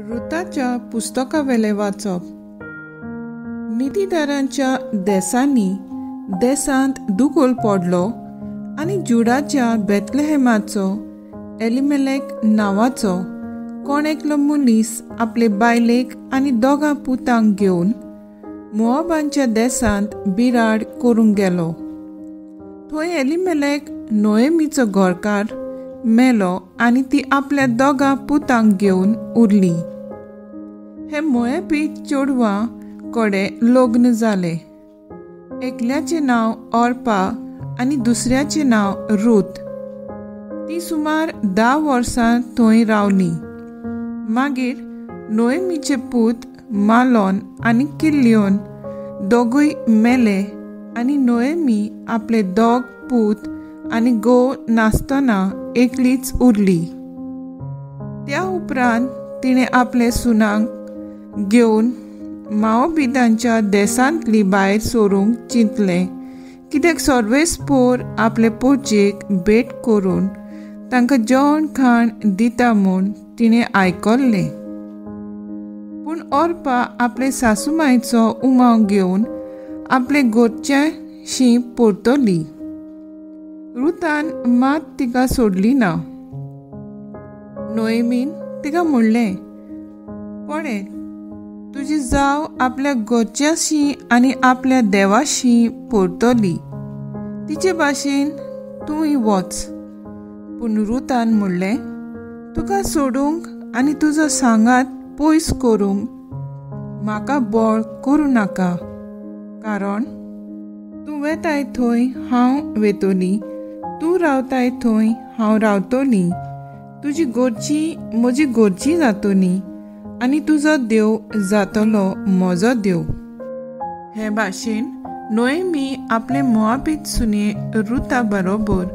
रुताच्या पुस्तकावेलें वाचप. नितीदारांच्या देसांनी देसांत दुकोल पडलो आनी जुडाच्या बेतलेहेमाचो एलिमेलेक नांवाचो कोण एकलो मनीस आपले बायलेक आनी दोगां पुतांक घेवन मोआबांच्या देसांत बिराड करूंक गेलो. थंय एलिमेलेक नोएमीचो घरकार मेलो आनी ती आपल्या दोगां पुतांक घेवन उरली. हे मोएबी चेडवां कडे लग्न जाले. एकल्याचें नांव ऑर्पा आनी दुसऱ्याचें नांव रूथ. ती सुमार 10 वर्सां थंय रावली. मागीर नोएमीचे पूत मालोन आनी किल्लियोन दोगूय मेले आनी नोएमी आपले दोग पूत आनी घोव नासतना एकलीच उरली. त्या उपरांत तिणें आपले सुनांक घेवन माओबितांच्या देसांतली भायर सरूंक चिंतलें, कित्याक सर्वेस्पोर आपले पोचेक भेट करून तांकां जेवण खाण दिता म्हूण तिणें आयकल्लें. पूण ऑर्पा आपले सासूमायचो उमाव घेवन आपले घरचे शी परतली. रुतान मात तिका सोडली ना. नोएमीन तिका म्हणलें, पळय, तुजी जाव आपल्या घरच्याशी आनी आपल्या देवाशी परतली, तिचे भाशेन तूंय वच. पूण रुतान म्हणलें, तुका सोडूंक आनी तुजो सांगात पयस करूंक म्हाका बळ करूं नाका, कारण तूं वेताय थंय हांव वेतोली, तूं रावताय थंय हांव रावतली, तुजी घरची म्हजी घरची जातली आनी तुजो देव जातलो म्हजो देव. हे भाशेन नोएमी आपले मोआबीत सुने रुता बरोबर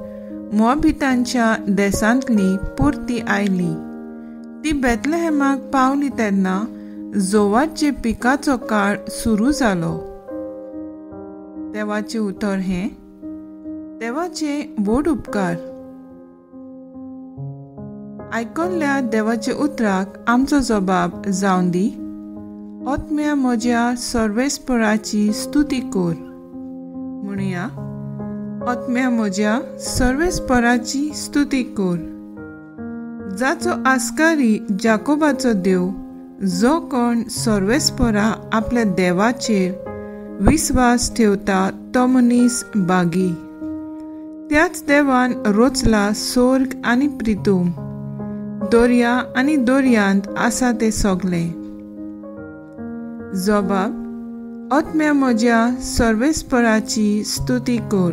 मोआबितांच्या देसांतली परती आयली. ती बेतलेहेमाक पावली तेन्ना जोवाचे पिकाचो काळ सुरू जालो. देवाचें उतर हें देवाचे व्हड उपकार. आयकल्ल्या देवाच्या उतराक आमचो जबाब जावन दी. आत्म्या म्हज्या सर्वेस्पराची स्तुती कर. म्हणया, आत्म्या म्हज्या सर्वेस्पराची स्तुती कर. जाचो आस्कारी जाकोबाचो देव, जो कोण सर्वेस्परा आपल्या देवाचेर विस्वास ठेवता तो मनीस बागी. त्याच देवान रोचला स्वर्ग आनी प्रितूम, दर्या आनी दर्यांत आसा ते सगळे. जबाब, आत्म्या म्हज्या सर्वेस्पराची स्तुती कर.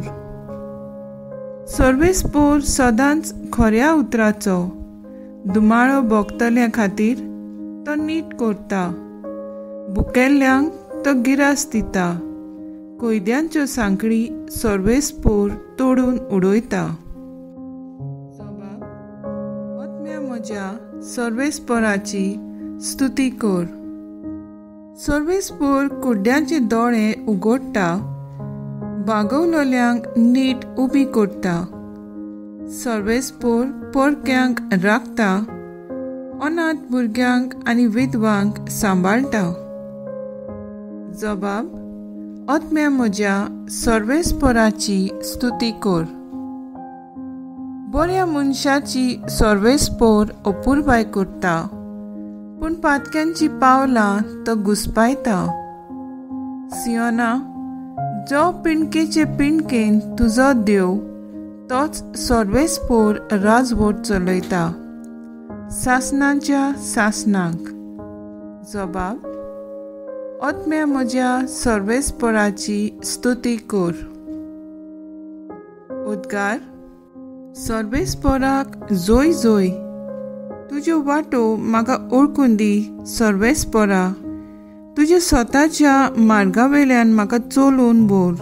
सर्वेस्पोर सदांच खऱ्या उतराचो दुमाळो भोगतल्या खातीर तो नीट करता, भुकेल्ल्यांक तो गिरास दिता, कैद्यांच्यो सांकळी सर्वेस्पोर तोडून उडयता. जबाब, आत्म्या म्हज्या सर्वेस्पराची स्तुती कर. सर्वेस्पोर कुड्ड्यांचे दोळे उगडटा, बागवलोल्यांक नीट उबी करता, सर्वेस्पोर परक्यांक राखता, अनाथ भुरग्यांक आनी विधवांक सांबाळटा. जबाब, आत्म्या म्हज्या सर्वेस्पराची स्तुती कर. बऱ्या मनशाची सर्वेस्पोर अपुरबाय करता, पूण पातक्यांची पावलां तो घुसपायता. सियोना, जो पिंडकेचे पिंडकेन तुजो देव, तोच सर्वेस्पोर राजवट चलयता सासनाच्या सासनाक. जबाब, आत्म्या म्हज्या सर्वेस्पराची स्तुती कर. उद्गार, सर्वेस्पराक जोय जोय. तुज्यो वाटो म्हाका ओळखून दी सर्वेस्परा, तुज्या स्वताच्या मार्गावेल्यान म्हाका चलोवन व्हर.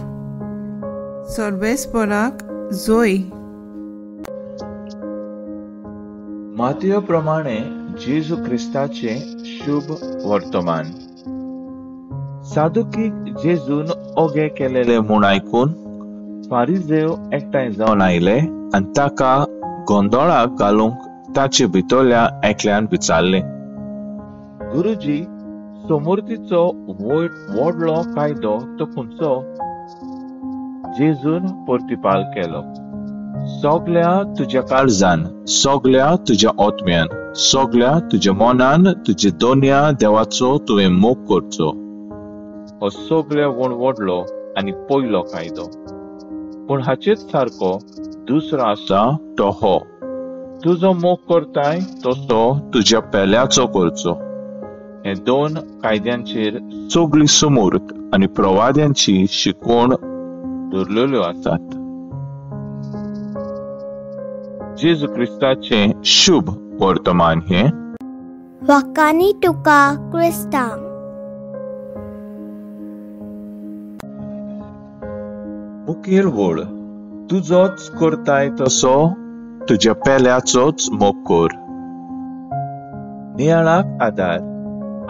सर्वेस्पराक जोय. मातयो प्रमाणे जेजू क्रिस्ताचें शुभ वर्तमान. सादुकीक जेजून ओगे केलेले म्हूण आयकून फारिजेव एकठांय जावन आयले आनी ताका गोंदळाक घालूंक ताचे भितरल्या एकल्यान विचारलें, गुरुजी, समोर्तीचो व्हडलो कायदो तो खंयचो? जेजून प्रतिपाल केलो, सगल्या तुज्या काळजान, सगल्या तुज्या आत्म्यान, सगल्या तुज्या मनान तुज्या दोनया देवाचो तुवें मोग करचो. हो सगल्या व्हडलो आनी पयलो कायदो. पूण हाचेच सारको दुसरो आसा तो हो, तुजो मोग करताय तसो तुज्या पेल्याचो करचो. हे दोन कायद्यांचेर सगळी सुमूर्त आनी प्रवाद्यांची शिकवण धरलेल्यो आसात. जेजू क्रिस्ताचें शुभ वर्तमान हें. वाकानी तुका क्रिस्तांव. मुखेल वळ, तुजोच करताय तसो तुज्या पेल्याचोच मोग कर. नियाळाक आदार.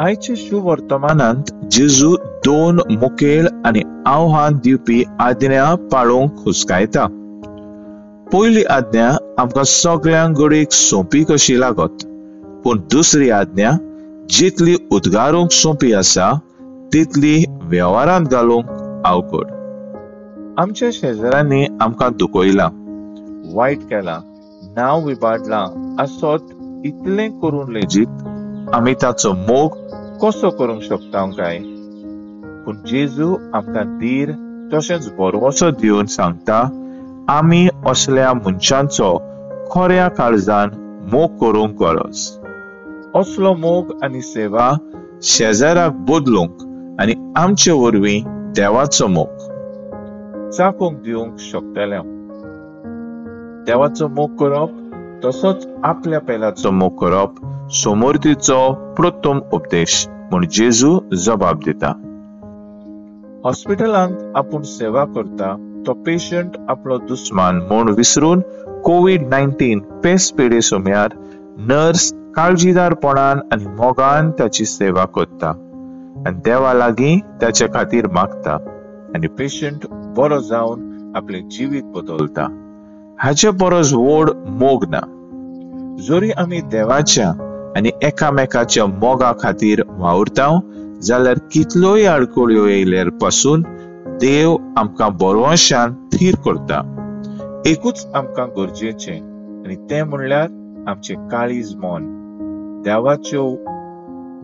आयच्या शुभ वर्तमानांत जेजू दोन मुखेल आनी आव्हान दिवपी आज्ञा पाळूंक हुस्कायता. पयली आज्ञा आमकां सगळ्यांक घडयेक सोंपी कशी लागत, पूण दुसरी आज्ञा जितली उद्गारूंक सोंपी आसा तितली वेव्हारांत घालूंक अवघड. आमच्या शेजाऱ्यांनी आमकां दुखयलां, वायट केलां, नांव विबाडलां आसत इतलें करून लेगीत आमी ताचो मोग कसो करूंक शकता काय? पूण जेजू आमकां धीर तशेंच भरवंसो दिवन सांगता, आमी असल्या मनशांचो खऱ्या काळजान मोग करूंक गरज. असलो मोग आनी सेवा शेजाराक बदलूंक आनी आमचे वरवीं देवाचो मोग चाकूंक दिवंक शकतले. देवाचो मोग करप तसोच आपल्या पेल्याचो मोग करप समोर्तीचो प्रथम उपदेश म्हूण जेजू जबाब दिता. हॉस्पिटलांत आपूण सेवा करता तो पेशंट आपलो दुस्मान म्हूण विसरून कोवीड-19 पेस पिडे सोम्यार नर्स काळजीदारपणान आनी मोगान ताची सेवा करता आनी देवा लागीं ताचे खातीर मागता आनी पेशंट बरो जावन आपलें जिवीत बदलता. हाचे परस व्हड मोग ना. जरी आमी देवाच्या आनी एकामेकाच्या मोगा खातीर वावुरता जाल्यार कितल्योय आडखळ्यो येयल्यार पासून देव आमकां बरवशान थीर करता. एकूच आमकां गरजेचें आनी तें म्हणल्यार आमचें काळीज मन देवाच्यो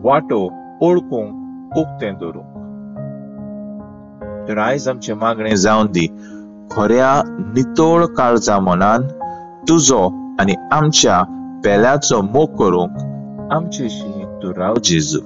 वाटो ओळखूंक उक्तें दवरूंक. तर आयज आमचें मागणें जावन दी, खऱ्या नितळ काळजा मनान तुजो आनी आमच्या पेल्याचो मोग करूंक आमचेशी तूं राव जेजू.